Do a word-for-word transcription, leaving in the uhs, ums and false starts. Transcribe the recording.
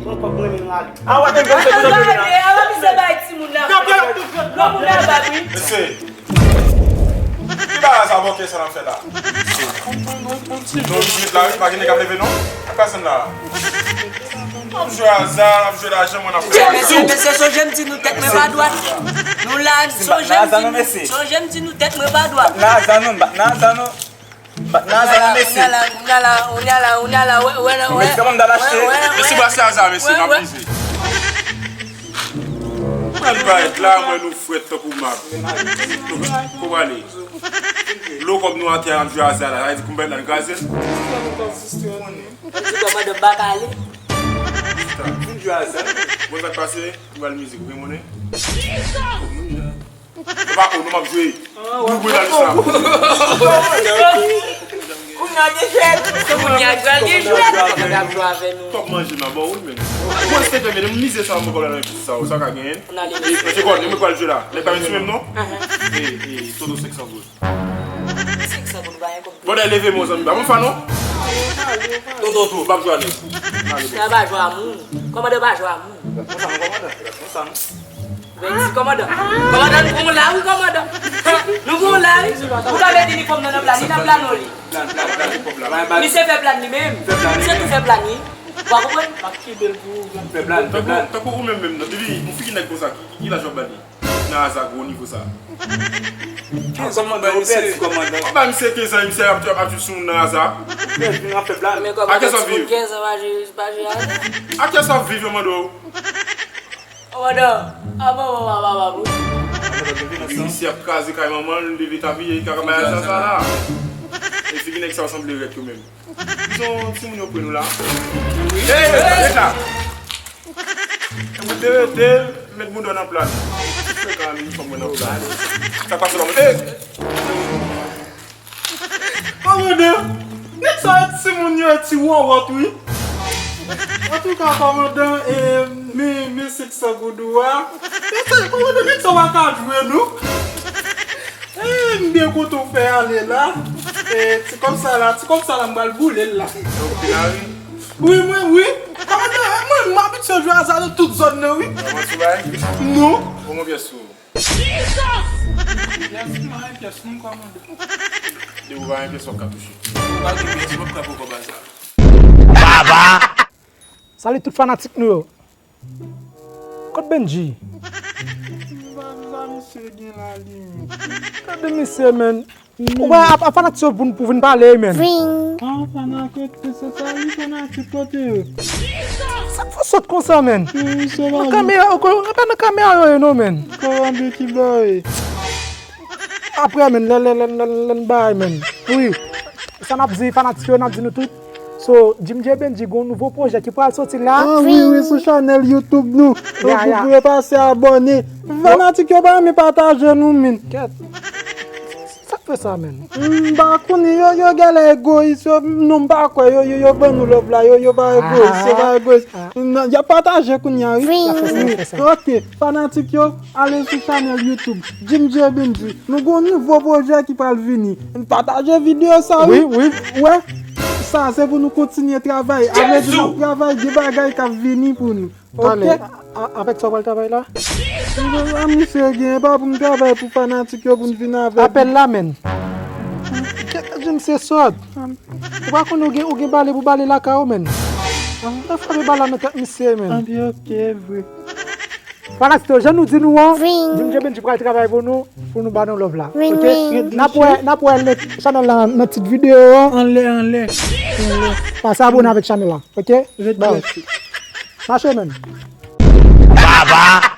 Pran kòb mwen, men nou ale. A, w ap vin fè tout lòt jounen an. Gade, a, misye bay timoun la. Gade, gade, gade. Lòt moun la bag, wi. Mesye, ki bagay sa bòkè sa n ap fè la? Non, li ret la, wi, pa gen nèg k ap leve, non. Ki bagay sa la? N ap jwe aza, n ap jwe lajan, mwen, n ap fè aza. Mesye, mesye, sonje m di nou tèt mwen pa dwat. Nou la, sonje m di nou, sonje m di nou tèt mwen pa dwat. Nan aza non, nan aza non. Nan aza non, mesye. Mesye, kòman m ta lachte? Mesye, brase aza, mesye, n ap mize. Mwen parèt la, mwen nou frèt tankou mab. Kou prale. Lo kòb nou atè a, n ap jwe aza la. Sa vle di kou m parèt la, n kraze l. Di kòmandan m pa ka ale. Chita. Vin jwe aza. Bon, sa k pase? M pral mizik, ou gen monnen? Ou pa konn, nou m ap jwe. Nou jwe la jis la. Kounye a gen jwèt. Kounye a jwèt, gen jwèt. Kòmandan ap jwe avè nou. Kòb manje m ap ba w wi, men. Mwen se te mete m mize sa, mwen kòb la nan pis sa, sa ka genyen. Mesye Gòdnen, mwen pral jwe la. Nèg pa vin sou menm non? E, e, Toto senk san goud. Senk san goud, ou pa gen kòb. Bòdè, leve men zanmi, pa bon fa non. Toto, Toto, m ap jwe a nèg. Sa pa jwe a moun. Kòmandan pa jwe a moun. Konsa non, kòmandan. Konsa non. Mwen di kòmandan. Kòmandan, nou gon la wi, kòmandan. Nou gon la wi. Ou ta vle di ni kòb nan nan plan, ni nan plan non li. Plan, plan, plan, plan. Misye fè plan li menm. Misye tou fè plan li. Ou pa konprann? M ap kenbe l pou ou, plan. Fè plan, fè plan. Tankou, tankou ou menm menm nan. Depi, yon figi nèg konsa, ki, ki laj w ap ba li? Nan aza gwo nivo sa. Kenz an, kòmandan, w ap pèdi, kòmandan. W ap ba misye kenz an, misye ap, ap, ap jwe sou moun nan aza. Pèdi, vin ap fè plan. Men kòmandan, timoun kenz an pa jwe, pa jwe aza. A kiyès w ap viv, yo mande w? Kòmandan, a bon, bon, bon, bon, bon. Epi misye ap kraze kay manman l, leve tapiye, kaka bay aza sa la. E figi nèg sa yo sanble rèk yo menm. Dizon, timoun yo pre nou la. Hey, ret la. Rete, rete, met bouda w nan pla. Frekan, li fè mwen nan pla. Sa k pase la, mwen? Hey! Kòmandan, nèg sa yo timoun yo ti wòwòt wi. Antouka, kòmandan, e, men, men senk san goud ou a. Men se, kòmandan, nèg sa yo pa ka jwe non. E, m byen kontan w fè ale la. E, ti kòb sa la, ti kòb sa la, m pral boule l la. Wi, mwen, wi. Kòmandan, mwen, m abitye jwe aza nan tout zòn nan, wi. Non. Bon, mwen pyès sou. Pyès, m pa gen pyès non, kòmandan. Depi w pa gen pyès, w ap ka touche. Ou pa gen pyès, w ap ka pran kòb aza. Baba! Salut tout fanatik nou yo. Kot Benji? M pa sa misye gen la li menm. Gade misye, man. Ou pa ap, ap fanatik yo pou, pou vin pale, man. Ah, fanatik, se sa wi, fanatik kote yo. Sa k fè w sòt konsa, man? Nan kamera, ou ko-, e pa nan kamera yo ye non, man. Kòmandan ki bay. Apre, man, lè, lè, lè, lè, lè n bay, man. Wi. Sa n ap di fanatik yo, n ap di nou tout. So, Jim J Benji gen yon nouvo pwojè ki pral soti la. Ah wi, wi, sou chanèl YouTube nou. Pou yo pase abòne. Fanatik yo pa renmen pataje nou, men. Kèt. Sa k fè sa, men? M pa konnen, yo, yo genlè egoyis, yo, non, m pa kwè, yo, yo, yo ban nou love la, yo, yo pa egoyis, yo pa egoyis. Y ap pataje kounye a, wi. Wi. Ok, fanatik yo, ale sou chanèl YouTube, Jim J Benji. Nou gen yon nouvo pwojè ki pral vini. Pataje videyo sa, wi. Wi, wi. Wè, sa se pou nou kontinye travay. Avèk nou travay, gen bagay k ap vini pou nou. Ok. Avèk sa w pral travay la? A misye gen, pa pou m travay pou fanatik yo, pou m vin avèk. Apèl la, men. Kèt, misye sòt. Ou pa konnen ou gen, ou gen bale pou bale lakay ou, men. Nan frape bal la nan tèt misye, men. Anpi ok, vre. Fanatik yo, jan nou di nou an, Jim J Benji pral travay pou nou, pou nou ba nou love la. Ok? N ap wè, n ap wè nan chanèl la, nan tit videyo an. Anlè, anlè. Pase abòne avèk chanèl la, ok? Red dress. Mache, men. Baba,